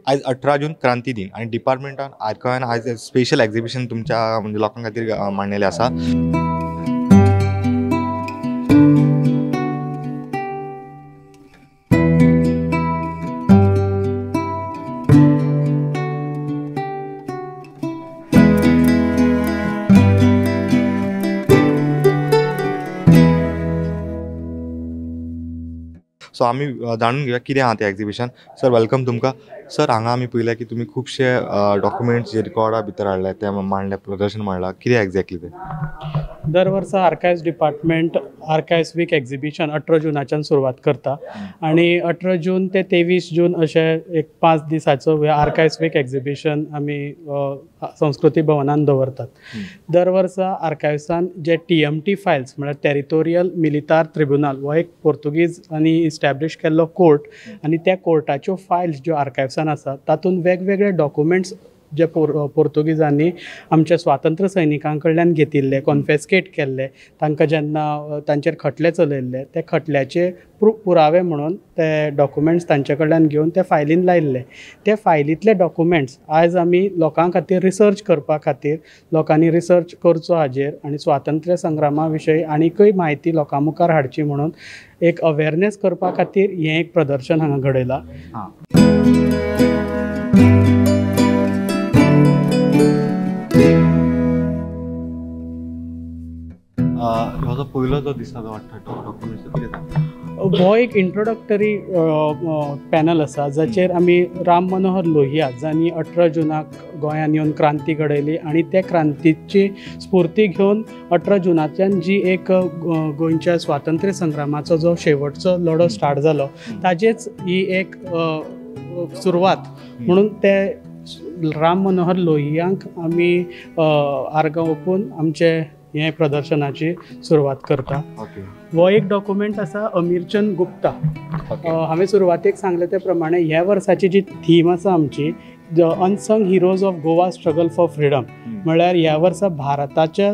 आयज 18 जून क्रांती दिन आनी डिपार्टमेंटान आर्कायव्हान आयज स्पेशल एक्झिबिशन तुमच्या म्हणजे लोकां खातीर मांडलेलें आसा. सो आमी जाणून घेवया कितें आहा तें एक्झिबिशन. सर welcome तुमकां. सर हांगा आमी पळयलें की तुमी खुबशे डॉक्युमेंट्स जे रिकॉर्डा भितर हाडले ते मांडले, प्रदर्शन मांडलां, कितें एक्झॅक्टली तें? दर वर्सा archives department archives week exhibition 18 जुनाच्यान सुरवात करता आनी 18 जून ते 23 जून अशें एक 5 दिसाचो आर्कायव्स वीक एक्झिबिशन आमी संस्कृती भवनान दवरतात. दर वर्सा आर्कायव्सान जे TMT files म्हळ्यार टेरिटोरियल मिलितार ट्रिब्युनल हो एक पोर्तुगीज आनी इस्टॅब्लिश केल्लो कोर्ट आनी त्या कोर्टाच्यो फायल्स ज्यो आर्कायव्सान आसात तातूंत वेगवेगळे डॉक्युमेंट्स जे पोर्तुगीजांनी आमच्या स्वातंत्र्य सैनिकां कडल्यान घेतिल्ले, कॉन्फिस्केट केल्ले, तांकां जेन्ना तांचेर खटले चलयल्ले ते खटल्याचे पुरावे म्हणून ते डॉक्युमेंट्स तांचे कडल्यान घेवन ते फायलीन लायिल्ले. ते फायलींतले डॉक्युमेंट्स आयज आमी लोकां खातीर रिसर्च करपा खातीर, लोकांनी रिसर्च करचो हाजेर आनी स्वातंत्र्य संग्रामा विशयी आनीकय म्हायती लोकां मुखार हाडची म्हणून एक अवेरनेस करपा खातीर हें एक प्रदर्शन हांगा घडयलां. हो पयलो जो दिसता तो डॉक्युमेंट्स कितें? हो एक इंट्रोडक्टरी पॅनल आसा जाचेर आमी राम मनोहर लोहिया जांणी 18 जुनाक गोंयांत येवन क्रांती घडयली आनी त्या क्रांतीची स्फूर्ती घेवन 18 जुनाच्यान जी एक गोंयच्या स्वातंत्र्य संग्रामाचो जो शेवटचो लढो स्टार्ट जालो ताजेच ही एक सुरवात म्हणून ते राम मनोहर लोहियांक आमी आर्गां ओंपून आमचे हे प्रदर्शनाची सुरवात करता. हो एक डॉक्युमेंट आसा अमीरचंद गुप्ता. हांवें सुरवातेक सांगलें ते प्रमाणे ह्या वर्साची जी थीम आसा आमची the unsung heroes of Goa struggle for freedom, म्हळ्यार ह्या वर्सा भारताच्या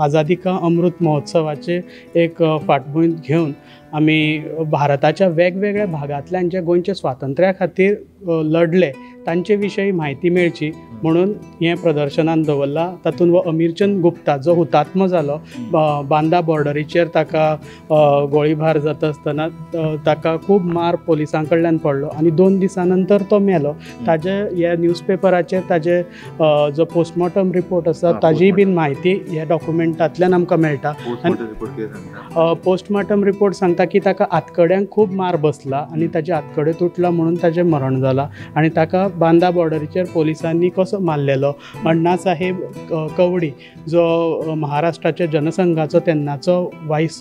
आझादी का अमृत महोत्सवाचे एक फाटभूंय घेवन आमी भारताच्या वेगवेगळ्या भागांतल्यान जे गोंयच्या स्वातंत्र्या खातीर लढले तांचे विशयी म्हायती मेळची म्हणून हें प्रदर्शनान दवरलां. तातूंत हो अमीरचंद गुप्ता जो हुतात्मो जालो, बांदा बॉर्डरीचेर ताका गोळीबार जाता आसतना ताका खूब मार पोलिसां कडल्यान पडलो आनी 2 दिसां नंतर तो मेलो. ताजे ह्या न्यूजपेपराचेर ताजे जो पोस्टमॉर्टम रिपोर्ट आसा ताजी बीन म्हायती ह्या डॉक्युमेंटांतल्यान आमकां मेळटा. पोस्टमॉर्टम रिपोर्ट सांगता की ताका आतकड्यांक खूब मार बसला आनी ताजे आतकडे तुटला म्हणून ताजें मरण जाला आनी ताका बांदा बॉर्डरीचेर पोलिसांनी कसो मारलेलो. अण्णा साहेब कवडी जो महाराष्ट्राच्या जनसंघाचो तेन्नाचो वायस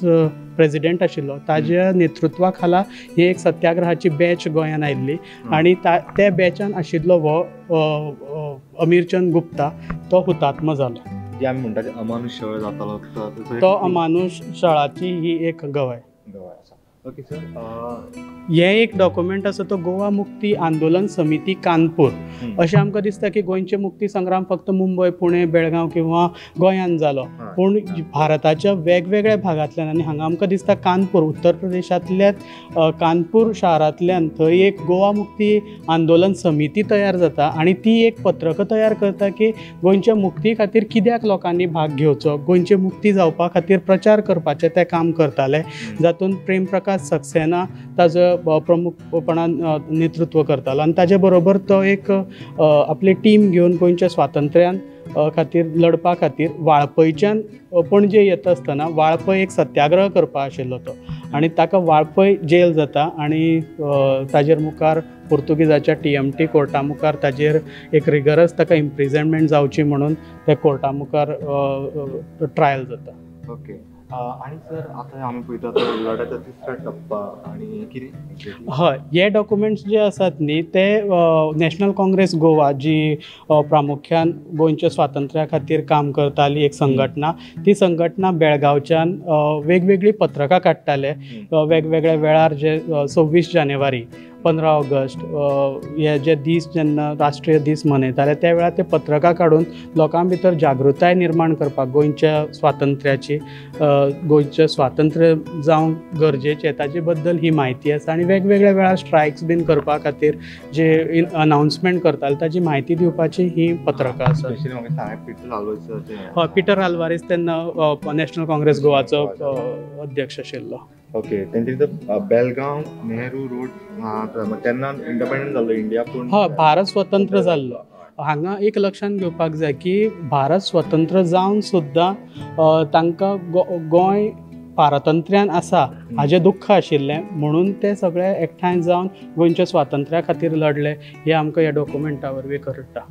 प्रेजिडेंट आशिल्लो ताज्या नेतृत्वा खाला ही एक सत्याग्रहाची बॅच गोंयांत आयिल्ली आनी त्या बॅचान आशिल्लो हो अमीरचंद गुप्ता तो हुतात्मो जालो. जे आमी म्हणटा ते अमानुश छळ जातालो तो अमानुश छळाची ही एक गवाय आसा. ओके सर, हें एक डॉक्युमेंट आसा तो गोवा मुक्ती आंदोलन समिती कानपूर. अशें आमकां दिसता की गोंयचे मुक्ती संग्राम फक्त मुंबय, पुणे, बेळगांव किंवा गोंयांत जालो, पूण भारताच्या वेगवेगळ्या भागांतल्यान आनी हांगा आमकां दिसता कानपूर, उत्तर प्रदेशांतल्या कानपूर शारांतल्यान थंय एक गोवा मुक्ती आंदोलन समिती तयार जाता आनी ती एक पत्रकां तयार करता की गोंयच्या मुक्ती खातीर कित्याक लोकांनी भाग घेवचो, गोंयची मुक्ती जावपा खातीर प्रचार करपाचें तें काम करताले, जातूंत प्रेम प्रकाश सक्सेना ताजो प्रमुखपणान नेतृत्व करतालो आनी ताजे बरोबर तो एक आपली टीम घेवन गोंयच्या स्वातंत्र्यान खातीर लढपा खातीर वाळपयच्यान पणजे येता आसतना वाळपय एक सत्याग्रह करपा आशिल्लो तो आनी ताका वाळपय जेल जाता आनी ताजेर मुखार पोर्तुगीजाच्या TMT कोर्टा मुखार ताजेर एक रिगरस ताका इम्प्रिजनमेंट जावची म्हणून त्या कोर्टा मुखार ट्रायल जाता. ओके. आनी सर आतां आमी पळयता तो लढ्याचा तिसरा टप्पा आनी कितें? हय, हे डॉक्युमेंट्स जे आसात न्ही ते नॅशनल काँग्रेस गोवा जी प्रामुख्यान गोंयच्या स्वातंत्र्या खातीर काम करताली एक संघटना, ती संघटना बेळगांवच्यान वेगवेगळीं पत्रकां काडटाले वेगवेगळ्या वेळार, जे 26 जानेवारी 15 ऑगस्ट हे जे दीस जेन्ना राष्ट्रीय दीस मनयताले त्या वेळार ते पत्रकां काडून लोकां भितर जागृताय निर्माण करपाक गोंयच्या स्वातंत्र्याची, गोंयचें स्वातंत्र्य जावंक गरजेचें ताजे बद्दल ही म्हायती आसा. आनी वेगवेगळ्या वेळार स्ट्रायक्स बीन करपा खातीर जे अनाउन्समेंट करताले ताजी म्हायती दिवपाची ही पत्रकां आसात. हय, पिटर आल्वारीस तेन्ना नॅशनल काँग्रेस गोवाचो अध्यक्ष आशिल्लो. ओके, तेंचे बेलगांव नेहरू रोड तेन्ना इंडिपेंडंट जाल्लो इंडिया, पूण हय भारत स्वतंत्र जाल्लो. हांगा एक लक्षांत घेवपाक जाय की भारत स्वतंत्र जावन सुद्दां तांकां गोंय पारतंत्र्यान आसा हाजें दुख्ख आशिल्लें, म्हणून ते सगळे एकठांय जावन गोंयच्या स्वातंत्र्या खातीर लढले हें आमकां ह्या डॉक्युमेंटा वरवीं कळटा.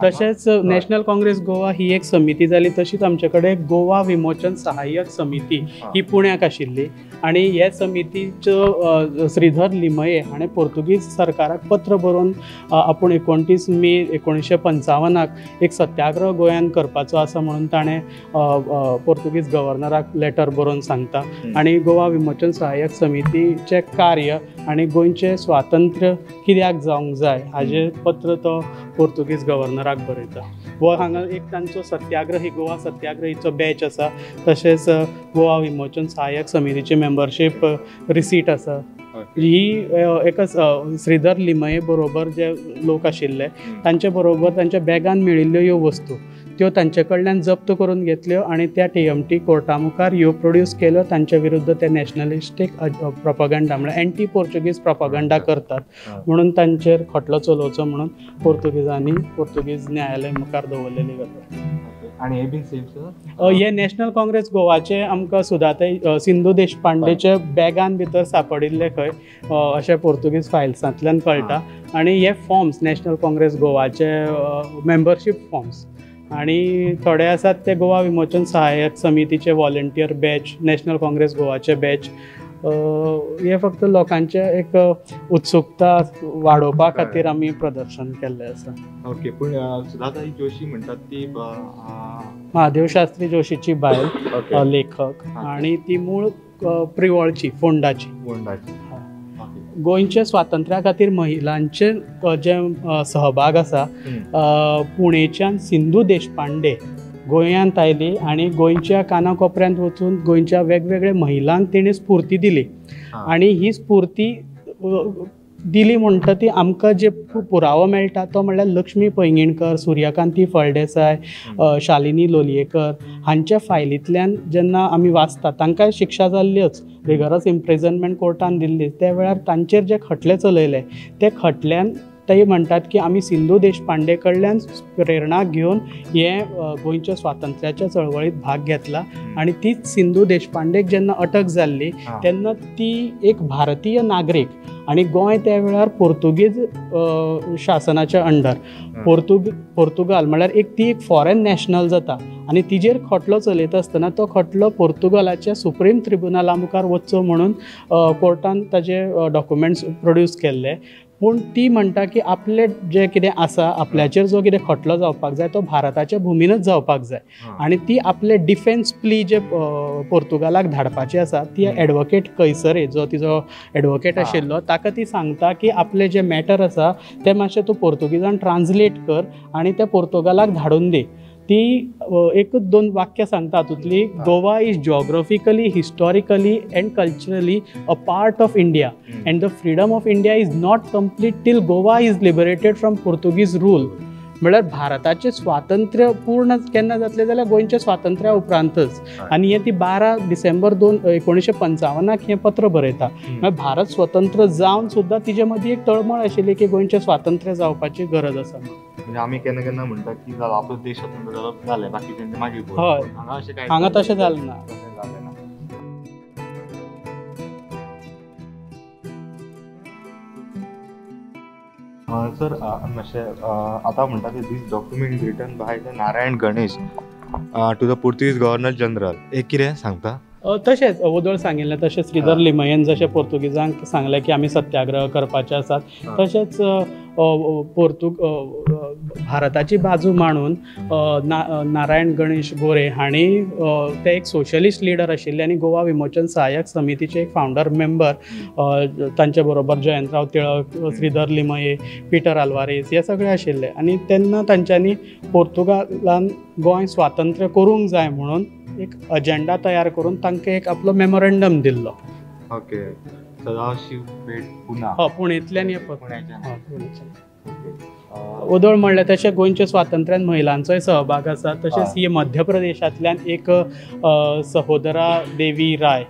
तशेंच नॅशनल काँग्रेस गोवा ही एक समिती जाली, तशीच आमचे कडेन गोवा विमोचन सहाय्यक समिती ही पुण्याक आशिल्ली आनी हे समितीचो श्रीधर लिमये हाणें पोर्तुगीज सरकाराक पत्र बरोवन आपूण 29 मे 1955 एक सत्याग्रह गोंयांत करपाचो आसा म्हणून ताणें पोर्तुगीज गव्हर्नराक लेटर बरोवन सांगता. आनी गोवा विमोचन सहाय्यक समितीचें कार्य आनी गोंयचें स्वातंत्र्य कित्याक जावंक जाय हाजें पत्र तो पोर्तुगीज गव्हर्नराक बरयता. हो हांगा एक तांचो सत्याग्रही, गोवा सत्याग्रहीचो बॅच आसा, तशेंच गोवा विमोचन सहाय्यक समितीची मेंबरशीप रिसीट आसा. ही एका श्रीधर लिमये बरोबर जे लोक आशिल्ले तांचे बरोबर तांच्या बॅगान मेळिल्ल्यो ह्यो वस्तू त्यो तांचे कडल्यान जप्त करून घेतल्यो आनी त्या TMT कोर्टा मुखार ह्यो प्रोड्यूस केल्यो. तांचे विरुद्ध ते नॅशनलिस्टीक प्रोपगंडा म्हळ्यार एंटी पोर्चुगीज प्रोपगंडा करतात म्हणून तांचेर खटलो चलोवचो म्हणून पोर्तुगीजांनी पोर्तुगीज न्यायालय मुखार दवरलेली गजाल. आनी हे बीन सेम सर, हे नॅशनल काँग्रेस गोवाचे आमकां सुधाताई सिंधू देशपांडेचे बॅगान भितर सापडिल्ले खंय अशें पोर्तुगीज फायल्सांतल्यान कळटा. आनी हे फॉर्म्स नॅशनल काँग्रेस गोवाचे मेंबरशीप फॉर्म्स आनी थोडे आसात ते गोवा विमोचन सहाय्यक समितीचे व्हॉलंटियर बॅच, नॅशनल काँग्रेस गोवाचे बॅच. हे फक्त लोकांचे एक उत्सुकता वाडोवपा खातीर आमी प्रदर्शन केल्लें आसा. ओके, पूण सुधाताई जोशी म्हणटात ती महादेव शास्त्री जोशीची बायल, लेखक, आनी ती मूळ प्रिवळची, फोंडाची. गोंयच्या स्वातंत्र्या खातीर महिलांचे जे सहभाग आसा, पुणेच्यान सिंधू देशपांडे गोंयांत आयली आनी गोंयच्या कानाकोपऱ्यांत वचून गोंयच्या वेगवेगळ्या महिलांक तिणें स्फूर्ती दिली. आनी ही स्फूर्ती दिली म्हणटा ती आमकां जे पुरावो मेळटा तो म्हणल्यार लक्ष्मी पैंगीणकर, सूर्यकांती फळदेसाय, शालिनी लोलयेकर हांच्या फायलींतल्यान जेन्ना आमी वाचता तांकां शिक्षा जाल्ल्योच, रिगरस इम्प्रिजनमेंट कोर्टान दिल्ली, त्या वेळार तांचेर जे खटले चलयले ते खटल्यान ते म्हणटात की आमी सिंधू देशपांडे कडल्यान प्रेरणा घेवन हे गोंयच्या स्वातंत्र्याच्या चळवळीत भाग घेतला. आनी तीच सिंधू देशपांडेक जेन्ना अटक जाल्ली तेन्ना ती एक भारतीय नागरीक आनी गोंय त्या वेळार पोर्तुगीज शासनाच्या अंडर, पोर्तुगाल म्हळ्यार एक ती एक फॉरेन नॅशनल जाता आनी तिजेर खटलो चलयता आसतना तो खटलो पोर्तुगालाच्या सुप्रीम ट्रिब्युनला मुखार वचचो म्हणून कोर्टान ताजे डॉक्युमेंट्स प्रोड्यूस केल्ले. पूण ती म्हणटा की आपले जे कितें आसा, आपल्याचेर जो कितें खटलो जावपाक जाय तो भारताच्या भुमीनच जावपाक जाय आनी ती आपले डिफेन्स प्ली जे पोर्तुगालाक धाडपाची आसा ती एडवोकेट कैसरे जो तिजो एडवोकेट आशिल्लो ताका ती सांगता की आपले जे मॅटर आसा ते मातशें तूं पोर्तुगीजान ट्रान्सलेट कर आनी ते पोर्तुगालाक धाडून दी. ती एकच दोन वाक्य सांगता तातूंतली, Goa is geographically, historically and culturally a part of India and the freedom of India is not complete till Goa is liberated from Portuguese rule. म्हळ्यार भारताचें स्वातंत्र्य पूर्ण केन्ना जातलें जाल्यार गोंयच्या स्वातंत्र्या उपरांतच. आनी हें ती 12 डिसेंबर 1955 हें पत्र बरयता. म्हळ्यार भारत स्वतंत्र जावन सुद्दां तिजे मदीं एक तळमळ आशिल्ली की गोंयचें स्वातंत्र्य जावपाची गरज आसा. म्हणजे आमी केन्ना केन्ना म्हणटा की आपलो देश स्वतंत्र जालो जालें, बाकीच्यांचें मागीर. हय, हांगा तशें जालें ना. सर, मातशें आतां म्हणटा ते this document is written by the Narayan Ganesh to the Portuguese governor general, एक कितें सांगता? तशेंच वोदोळ सांगिल्लें तशें श्रीधर लिमयेन जशें पोर्तुगीजांक सांगलें की आमी सत्याग्रह करपाचे आसात, तशेंच भारताची बाजू मांडून नारायण गणेश गोरे हांणी, ते एक सोशलिस्ट लिडर आशिल्ले आनी गोवा विमोचन सहाय्यक समितीचे एक फावंडर मेंबर, तांचे बरोबर जयंतराव टिळक, श्रीधर लिमये, पिटर आल्वारीस हे सगळे आशिल्ले. आनी तेन्ना तांच्यांनी पोर्तुगालान गोंय स्वातंत्र्य करूंक जाय म्हणून एक अजेंडा तयार करून तांकां एक आपलो मेमोरंडम दिल्लो. ओके, सदाशिव पेठ पुना. हय, पुणेंतल्यान हे पुण्याच्यान. वोदोळ म्हणलें तशें गोंयच्या स्वातंत्र्यान महिलांचोय सहभाग आसा. तशेंच ही मध्य प्रदेशांतल्यान एक सहोदरा देवी राय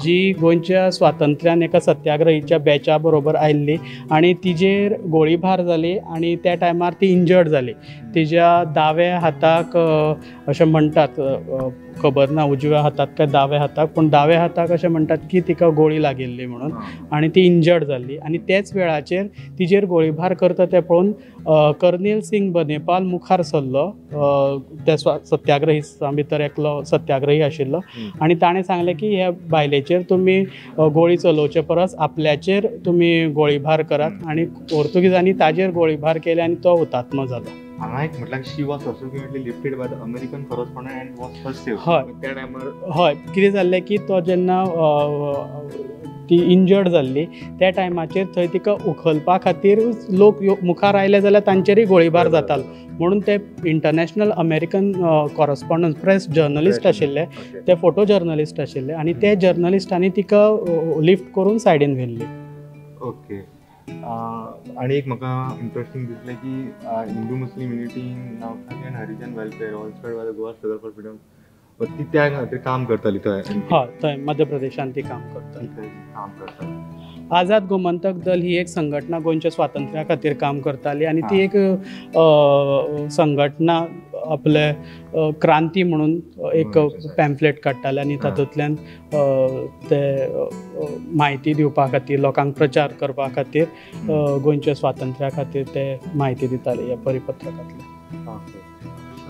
जी गोंयच्या स्वातंत्र्यान एका सत्याग्रहीच्या बॅचा बरोबर आयिल्ली आनी तिजेर गोळीबार जाली आनी त्या टायमार ती इंजर्ड जाली. तिज्या दाव्या हाताक अशें म्हणटात, खबर ना उजव्या हाताक काय दाव्या हाताक, पूण दाव्या हाताक अशें म्हणटात की तिका गोळी लागिल्ली म्हणून, आनी ती इंजर्ड जाल्ली. आनी त्याच वेळाचेर तिजेर गोळीबार करता तें पळोवन कर्नेल सिंग बनेपाल मुखार सरलो, त्या सत्याग्रही भितर एकलो सत्याग्रही आशिल्लो, आनी ताणें सांगलें की ह्या बायलेचेर तुमी गोळी चलोवचे परस आपल्याचेर तुमी गोळीबार करात, आनी पोर्तुगीजांनी ताजेर गोळीबार केले आनी तो हुतात्मा जालो. हांगा एक म्हटल्यार she was subsequently lifted by the American correspondent and was first saved. हय, त्या टायमार हय कितें जाल्लें की तो जेन्ना ती इंजर्ड जाल्ली त्या टायमाचेर थंय तिका उखलपा खातीर लोक मुखार आयले जाल्यार तांचेरूय गोळीबार जातालो, म्हणून ते international American correspondent press journalist आशिल्ले, ते फोटो जर्नलिस्ट आशिल्ले, आनी ते जर्नलिस्टांनी तिका लिफ्ट करून सायडीन व्हेल्ली. ओके, आनी एक म्हाका इंट्रस्टींग दिसलें की Hindu Muslim unity in Navsari and Harijan welfare inspired by the Goa struggle for freedom, ती त्या खातीर काम करताली थंय. हय, थंय मध्य प्रदेशांत ती काम करताली. काम करताली. आझाद गोमंतक दल ही एक संघटना गोंयच्या स्वातंत्र्या खातीर काम करताली आनी ती एक संघटना आपले क्रांती म्हणून एक पॅम्फलेट काडटाले आनी तातूंतल्यान ते म्हायती दिवपा खातीर, लोकांक प्रचार करपा खातीर गोंयच्या स्वातंत्र्या खातीर ते म्हायती दिताले ह्या परिपत्रकांतल्यान.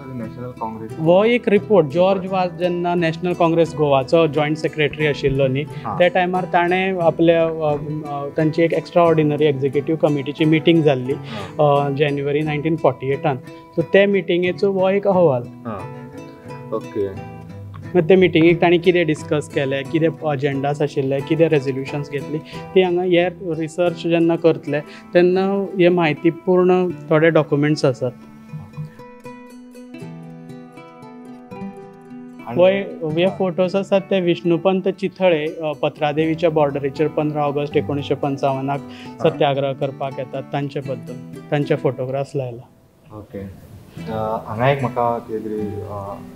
नॅशनल काँग्रेस हो एक रिपोर्ट जॉर्ज वाज जेन्ना नॅशनल काँग्रेस गोवाचो जॉयंट सेक्रेटरी आशिल्लो न्ही त्या टायमार ताणें आपल्या तांची एक एक्स्ट्रा ऑर्डिनरी एक्झिक्युटीव कमिटीची मिटींग जाल्ली जानेवारी 1948 सो ते मिटिंगेचो हो एक अहवाल. ओके, ते मिटिंगेक तांणी कितें डिस्कस केलें, कितें अजेंडास आशिल्ले, कितें रेजोल्युशन्स घेतली ती हांगा हे रिसर्च जेन्ना करतले तेन्ना हे म्हायती पूर्ण थोडे डॉक्युमेंट्स आसात. हे फोटोज आसात ते विष्णुपंत चिथळे पत्रादेवीच्या बॉर्डरीचेर 15 ऑगस्ट 1955 सत्याग्रह करपाक येतात तांचे बद्दल तांचे फोटोग्राफ्स लायला. ओके, हांगा एक म्हाका कितें तरी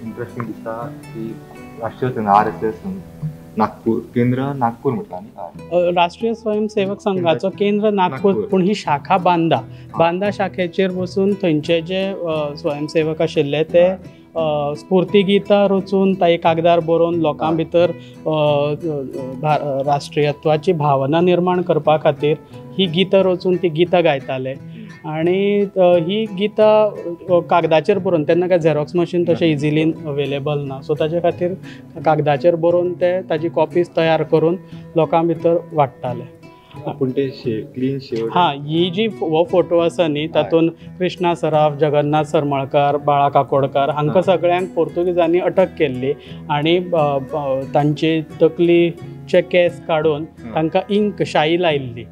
इंट्रस्टींग दिसता की राष्ट्रीय RSS Nagpur केंद्र नागपूर म्हटलां न्ही, राष्ट्रीय स्वयंसेवक संघाचो केंद्र नागपूर, पूण ही शाखा बांदा, बांदा शाखेचेर बसून थंयचे जे स्वयंसेवक आशिल्ले ते स्फूर्ती गीतां रचून ताई कागदार बरोवन लोकां भितर राष्ट्रीयत्वाची भावना निर्माण करपा खातीर ही गीतां रचून ती गीतां गायताले. आनी ही गीतां कागदाचेर बरोवन, तेन्ना काय झेरॉक्स मशीन तशें इजिली अवेलेबल ना, सो ताजे खातीर कागदाचेर बरोवन ते ताजी कॉपीज तयार करून लोकां भितर वांट्टाले. पूण ते क्लीन शेव. हां, ही जी हो फोटो आसा न्ही तातूंत कृष्णा सराफ, जगन्नाथ सरमळकार, बाळा काकोडकार हांकां सगळ्यांक पोर्तुगीजांनी अटक केल्ली आनी तांचे तकलीचे केंस काडून तांकां इंक शाही लायिल्ली.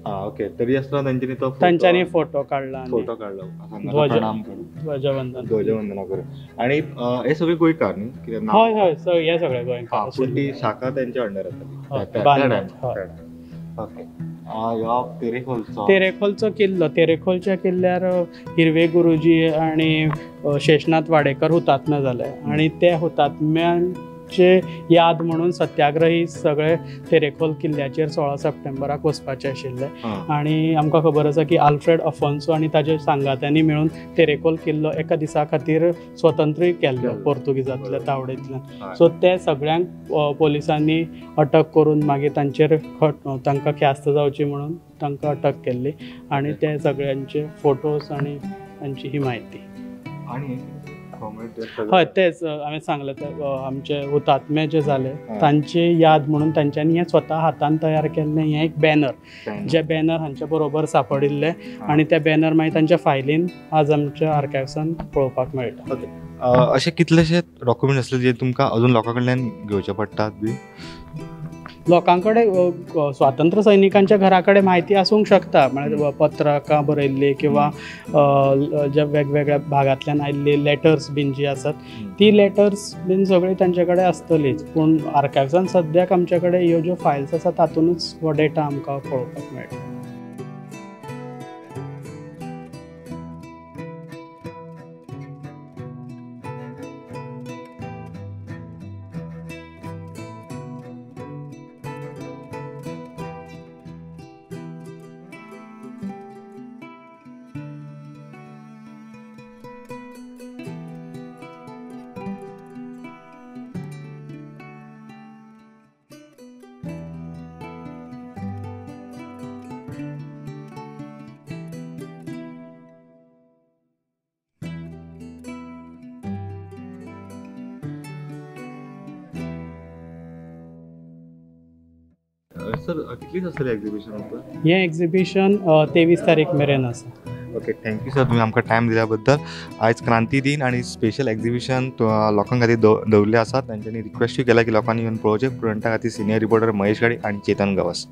ओके, तरी आसतना तांच्यांनी तो तांच्यांनी फोटो काडला, फोटो काडलो, ध्वजवंदन ध्वजवंदना करून. आनी हे सगळे गोंयकार न्ही? हय हय, हे सगळे गोंयकार, पूण ती शाखा तेंच्या अंडर आसताली. ओके, ह्यो तेरेखोलचो, तेरेखोलचो किल्लो, तेरेखोलच्या किल्ल्यार हिरवे गुरुजी आनी शेषनाथ वाडेकर हुतात्मे जाले आनी ते हुतात्म्यांचे याद म्हणून सत्याग्रही सगळे तेरेखोल किल्ल्याचेर 16 सप्टेंबराक वचपाचे आशिल्ले. आनी आमकां खबर आसा की आल्फ्रेड अफोन्सो आनी ताजे सांगात्यांनी मेळून तेरेखोल किल्लो एका दिसा खातीर स्वतंत्रूय केल्लो पोर्तुगीजांतल्या तावडेंतल्यान. सो ते सगळ्यांक पोलिसांनी अटक करून मागीर तांचेर तांकां ख्यास्त जावची म्हणून तांकां अटक केल्ली आनी ते सगळ्यांचे फोटोज आनी तांची ही म्हायती. आनी हय, तेच हांवें सांगलें, आमचे हुतात्मे जे जाले तांची याद म्हणून तांच्यांनी हें स्वता हातान तयार केल्लें हें एक बॅनर, जे बॅनर हांच्या बरोबर सांपडिल्लें आनी ते बॅनर मागीर तांच्या फायलीन आज आमच्या आर्कायव्सान पळोवपाक मेळटा. ओके, अशे कितलेशे डॉक्युमेंट आसले जे तुमकां अजून लोकां कडल्यान घेवचे पडटात बी? लोकां कडेन, स्वातंत्र्य सैनिकांच्या घरा कडेन म्हायती आसूंक शकता, म्हळ्यार पत्रकां बरयल्ली किंवा ज्या वेगवेगळ्या भागांतल्यान आयिल्ली लेटर्स बीन जी आसात ती लेटर्स बीन सगळी तांचे कडेन आसतलीच. पूण आर्कायव्सान सद्याक आमचे कडेन ह्यो ज्यो फायल्स आसा तातूंतच हो डेटा आमकां पळोवपाक मेळटा. सर, कितलीच आसतलें एक्झिबिशन? हें एक्झिबिशन 23 तारीख मेरेन आसा. ओके, thank you sir, तुमी आमकां टायम दिल्या बद्दल. आयज क्रांती दिन आनी स्पेशल एक्झिबिशन लोकां खातीर दवरिल्लें आसा. तांच्यांनी रिक्वेस्टूय केला की लोकांनी येवन पळोवचें. प्रुडंटा खातीर सिनियर रिपोर्टर महेश गाडी आनी चेतन गांवस.